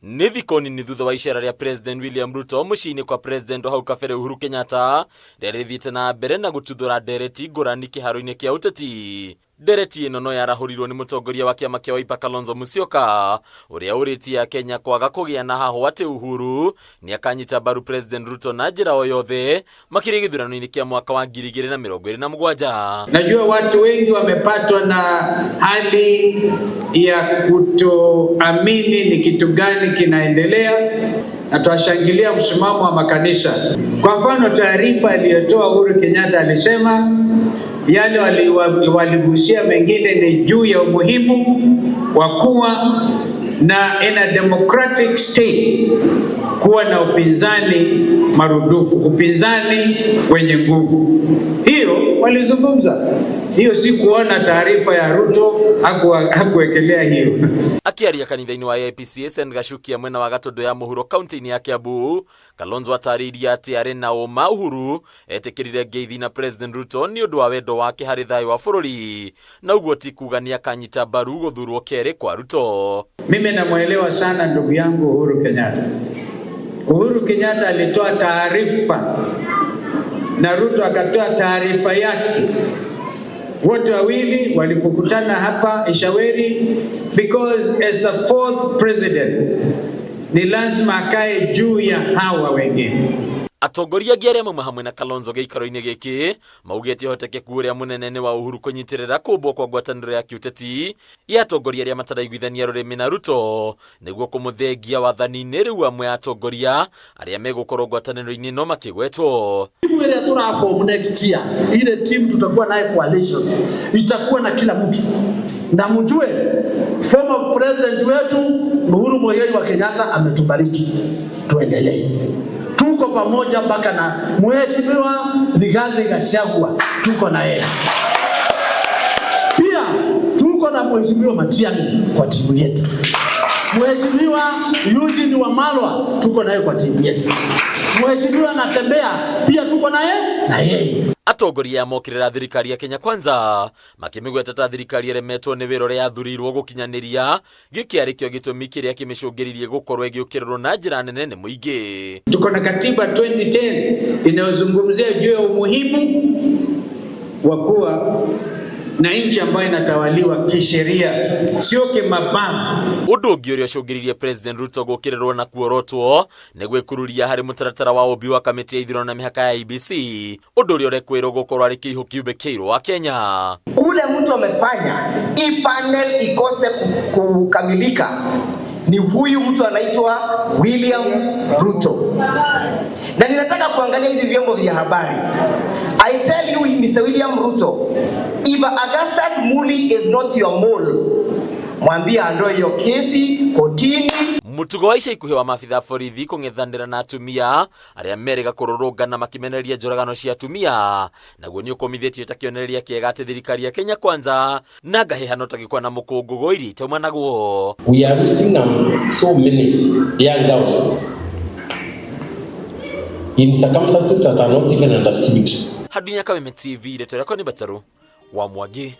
Nĩ thikũ nini thutha wa icera rĩa President William Ruto mũciĩ-inĩ kwa President wa hau kabere Uhuru Kenyatta rĩrĩa rĩthiĩte na mbere na gũtuthũra ndereti ngũrani kĩharo-inĩ kĩa ũteti. Ndereti ĩno no yarahũrirwo nĩ mũtongoria wa kĩama kĩa Wiper Kalonzo Musyoka ũrĩa ũrĩtie Akenya kwaga kũgĩa na hahũ atĩ Uhuru nĩ akanyita mbaru President Ruto na njĩra o yothe makĩria gĩthurano-inĩ kĩa mwaka wa 2027. Najua watu wengi wamepatwa na hali ya kutoamini ni kitu gani kinaendelea, na twashangilia msimamo wa makanisa. Kwa mfano, taarifa aliyotoa Uhuru Kenyatta alisema yale waligusia mengine ni juu ya umuhimu wa kuwa na in a democratic state kuwa na upinzani marudufu, upinzani wenye nguvu. Hiyo walizungumza, hiyo si kuona taarifa ya Ruto hakuwekelea hiyo. Akĩaria kanitha-inĩ wa AIPCA St Gachukia mwena wa Gatũndũ ya mũhuro kaunti-inĩ ya Kiambu, Kalonzo atarĩirie atĩ arĩ na ũma Uhuru etĩkĩrire ngeithi na President Ruto nĩ ũndũ wa wendo wake harĩ thayũ wa bũrũri na ũguo ti kuga nĩ akanyita mbaru gũthurwo kerĩ kwa Ruto. Mimi namwelewa sana ndugu yangu Uhuru Kenyatta. Uhuru Kenyatta alitoa taarifa na Ruto akatoa taarifa yake. Wote wawili walipokutana hapa Ishaweri, because as the fourth president ni lazima akae juu ya hawa wengine. Atongoria angĩ arĩa mauma hamwe na Kalonzo gĩikaro-inĩ gĩkĩ maugĩte ũhotekeku ũrĩa mũnene nĩ wa Uhuru kũnyitĩrĩra kũmbwo kwa ngwatanĩro ya kĩũteti ya atongoria arĩa mataraiguithania rũrĩmĩ na Ruto nĩguo kũmũthengia wathani-inĩ. Rĩu amwe a atongoria arĩa megũkorwo ngwatanĩro-inĩ no makĩgwetwo. Timu ile tuna form next year, ile timu tutakuwa naye coalition itakuwa na kila mtu, na mjue former president wetu Uhuru Muigai wa Kenyatta ametubariki, tuendelee, tuko pamoja mpaka na Mheshimiwa Rigathi Gachagua tuko na yeye pia, tuko na Mheshimiwa Matiang'i kwa timu yetu, Mheshimiwa Eugene Wamalwa tuko naye kwa timu yetu, Mheshimiwa Natembeya pia tuko naye na yeye. Atongoria mokĩrĩra thirikari ya Kenya Kwanza makĩmĩgweta ta thirikari ĩremetwo nĩ wĩra ũrĩa yathurirwo gũkinyanĩria, gĩkĩ arĩ kĩo gĩtũmi kĩrĩa kĩmĩcũngĩrĩirie gũkorwo ĩgĩũkĩrĩrwo na njĩra nene nĩ mũingĩ. Tuko na katiba 2010 inayozungumzia juu ya umuhimu wa kuwa na nchi ambayo inatawaliwa kisheria, sio kimabavu. Ũndũ ũngĩ ũrĩa ũcũngĩrĩirie President Ruto gũkĩrĩrwo na kuorotwo nĩ gwĩkururia harĩ mũtaratara wa ũmbi wa kamĩtĩ ya ithurano na mĩhaka ya IEBC, ũndũ ũrĩa ũrekwĩrwo gũkorwo arĩ kĩihũ kiumbĩkĩirwo wa Kenya. Ule mtu amefanya hii panel ikose kukamilika ni huyu mtu anaitwa William Ruto, na ninataka kuangalia hivi vyombo vya habari. I tell you, Mr. William Ruto, if Augustus Muli is not your mole, mwambie aondoe hiyo kesi kotini. Mũtugo wa ica ikuhĩ wa maabitha borithi kũng'ethanĩra na atumia arĩa merĩga kũrũrũngana makĩmenereria njũragano cia atumia naguo nĩ ũkũmithĩtio ta kĩonereria kĩega atĩ thirikari ya Kenya Kwanza na ngahĩhano ta gĩkwa na mũkũngũgũ iria itaumanagwo. We are losing so many young girls in circumstances that are not even understood. Hadunya Kameme TV, rĩtwa rĩakwa nĩ Batarũ wa Mwangi.